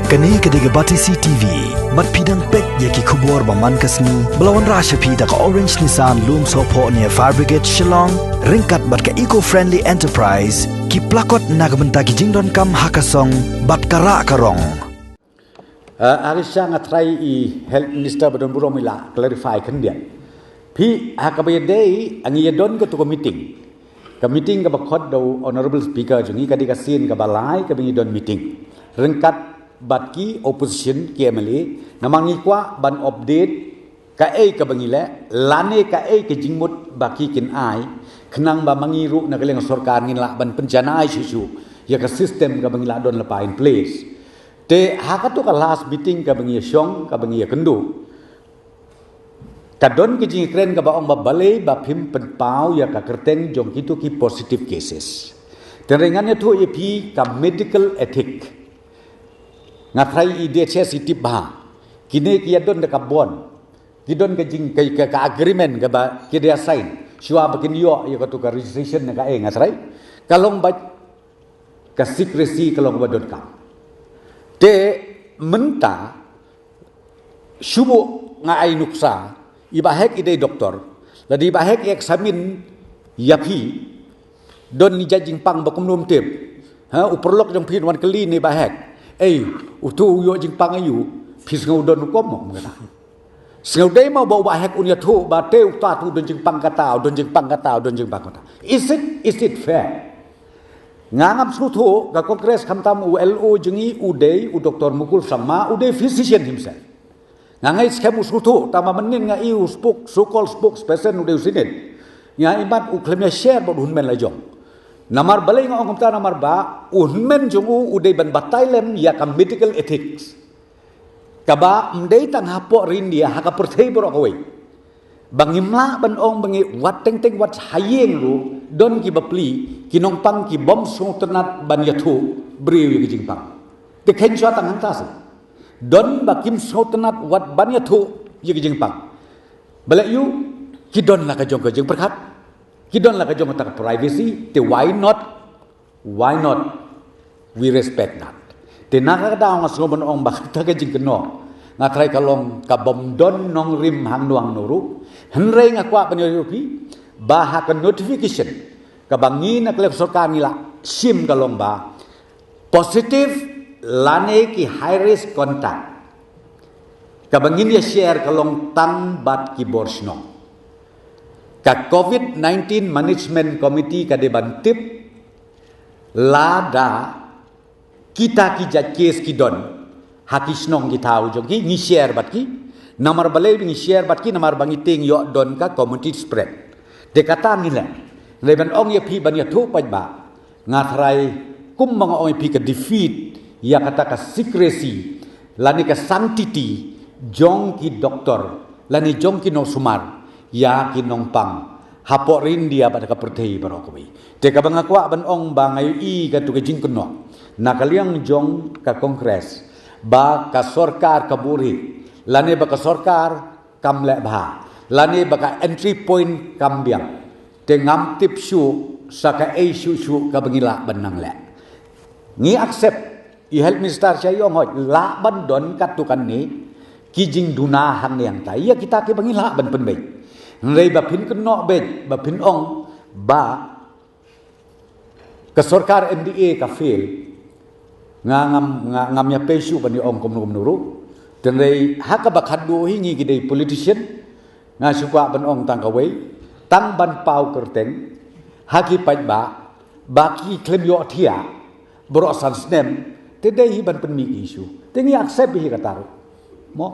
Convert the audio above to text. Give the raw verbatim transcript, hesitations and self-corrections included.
Kane ka dei ka Batesi T V. Bad phi dang peit ïa ki khubor ba man ka sngi ba la wanrah sha phi da ka Orange Nissan Lumsohphoh near Fire Brigade Shillong, ryngkat bad ka Eco Friendly Enterprise, ki plakot na ka bynta ki jingdonkam ha ka song bad ka rah ka rong. Ah, ha ka sha nga trai i Health Minister ba don burom i la clarify khyndiat. Phi ha kaba ïadei, ngi ïa don katu ka meeting. Ka meeting kaba khot da u Honorable Speaker jong ngi ka dei ka sien kaba lai kaba ngi don meeting ryngkat bad ki opposition, ki M L A, namar ngi kwah ban update kaei kaba ngi leh lane kaei ka jingmut ba ki kin ai, khnang ba ma ngi ruh na ka liang sorkar ngin lah ban pynjanai shuh shuh ïa ka system kaba ngi la don lypa in place. Te ha katu ka last meeting kaba ngi ïa shong, kaba ngi ïa kynduh, ka don ka jingkren kaba ong ba balei ba phim pynpaw ïa ka kyrteng jong kitu ki positive cases. Te ngan ïathuh ïa phi ka medical ethic. Nga trai i D H S i tip bha. Kine ki ïa don da ka bond, ki don ka jing, ka, ka, ka agreement kaba ki da sign shuwa ba kin ïoh ïa katu ka registration ne kaei, nga trai. Ka long ba ka secrecy ka long ba donkam. Te mynta shu buh nga ai nuksa, i Bah Hek i dei doktor, lada i Bah Hek i examine ïa phi, don i jait jingpang ba kumno ym tip. Ha, u paralok jong phi un wan kylli ïa i Bah Hek, "Ei, utu u ïoh jingpang aïu? Phi sngew don rukom mo?" Ym kata. Sngew dei mo ba u Bah Hek un ïathuh ba te uta tu don jingpang kata, don jingpang kata, don jingpang kata. Is it, is it fair? Nga ngam sngewthuh, ka Congress khamtam u L O jong ngi u dei u Doktor Mukul Sangma, u dei physician himself. Nga ngeit skhem u sngewthuh, tangba mynnin nga i u spok, so-called spokesperson u dei u Senate. Nga i mat u khlem ïa share bad u hynmen la jong. Namar balei nga ong kumta, namar ba u hynmen jong u u dei ban batai lem ïa ka medical ethics. Kaba ym dei tang hapoh ri India, ha ka pyrthei baroh kawei. Ba ngim lah ban ong ba ngi, wat teng teng wat ha ïing ruh don ki bapli ki nongpang ki bym sngewtynnat ban ïathuh briew ïa ki jingpang. Te kheiñ shuwa tang hangta seh. Don ba kim sngewtynnat wat ban ïathuh ïa ki jingpang. Balei ïoh? Ki don la ka jong ka jingpyrkhat. Ki don la ka jong kata ka privacy. Te why not? Why not? We respect that. Te na kata ka daw nga sngew ban ong ba kata ka jingkynnoh, nga trai ka long ka bym don nongrim hangno hangno ruh. Hynrei nga kwah ban ïathuh ïa phi ba ha ka notification kaba ngi na ka liang sorkar ngi la shim ka long ba positive lane ki high risk contact kaba ngin ïa share ka long tang bad ki bor shnong. Ka COVID nineteen Management Committee ka dei ban tip lada kita ki jait case ki don ha ki shnong ki thaw jong ki, ngi share bad ki. Namar balei ngi share bad ki? Namar ba ngi tieng ïoh don ka community spread. Te kata ngi leh. Lei ban ong ïa phi ban ïathuh paidbah, nga trai kumba nga ong ïa phi ka defeat ïa kata ka secrecy lane ka sanctity jong ki doktor lane jong ki nongsumar ïa ki nongpang hapoh ri India bad ka pyrthei baroh kawei. Te kaba nga kwah ban ong ba nga ïohi katu ka jingkynnoh na ka liang jong ka Congress ba ka sorkar ka buhrieh lane ba ka sorkar kam leh bha lane ba ka entry point kam biang. Te ngam tip shuh sa kaei shuh shuh kaba ngi lah ban nang leh. Ngi accept, i Health Minister sha ïong hoi lah ban don katu kane ki jingduna hangne hangtai ïa kita kiba ngi lah ban pynbeit. Hynrei ba phin kynnoh beit, ba phin ong ba ka sorkar M D A ka fail, nga ngam, nga ngam ïa pei shuh ban ïa ong kumno kumno ruh. Hynrei ha kaba khatduh hi ngi ki dei politician, nga shu kwah ban ong tang kawei, tang ban paw kyrteng ha ki paidbah ba ki khlem ïohthiah baroh san snem. Te dei hi ban pynmih ki issue, te ngi accept hi kata ruh mo.